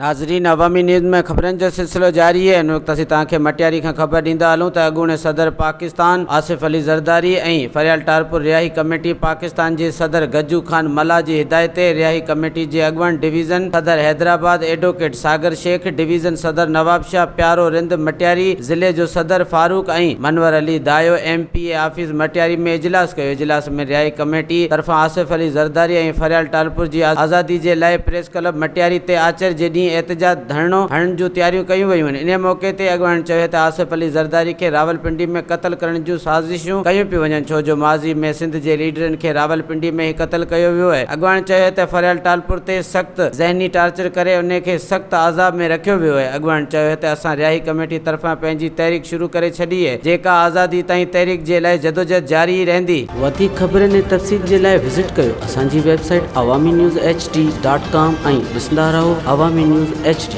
ناظرين عوامي نيوز ۾ خبرن جو سلسلو جاري آهي هن وقت اسين توهان کي مٽياري کان خبر ڏيندا هلون ته اڳوڻي صدر پاڪستان آصف علي زرداري ۽ فريال ٽالپر رهائي ڪميٽي پاڪستان جي صدر گجو خان ملاح جي هدايت تي رهائي ڪميٽي جي اڳواڻ ڊويزن صدر حيدرآباد ايڊووڪيٽ ساگر شيخ، ڊويزن صدر نوابشاهه پيارو رند مٽياري، ضلعي جو صدر Farooq ۽ Munawar Ali Dayo M P A office Matiari ۾ اجلاس ڪيو. اجلاس ۾ رهائي ڪميٽي طرفان آصف علي زرداري ۽ فريال ٽالپر جي آزادي جي لاء پريس ڪلب مٽياري تي آچر جي ڏينهن احتجاج ڌرڻو هڻڻ جون تياريون ڪيون ويون آهن. انهي موقعي تي اڳواڻن چيو ته آصف علي زرداري کي راولپنڊي ۾ قتل ڪرڻ جون سازشون ڪيون پيون وڃن ڇو جو ماضي ۾ سنڌ جي ليڊرن کي راولپنڊي ۾ ئي قتل ڪيو ويو آهي. اڳواڻن چيو ته فريال ٽالپر تي سخت ذهني ٽارچر ڪري انهي کي سخت عذاب ۾ رکيو ويو آهي. اڳواڻن چيو ته اسان رهائي ڪميٽي طرفان پنهنجي تحريڪ شروع ڪري ڇڏي اهي جيڪا آزادي تائين تحريڪ جي لاء جدوجهد جاري ئي رهندي. وڌيڪ خبرن ۽ تفصيل جي لاء وزٽ ڪيو اسان جي website Awami news H D dot com ۽ ڏسندا رهو عوامي نيوز ايڇ ڊي.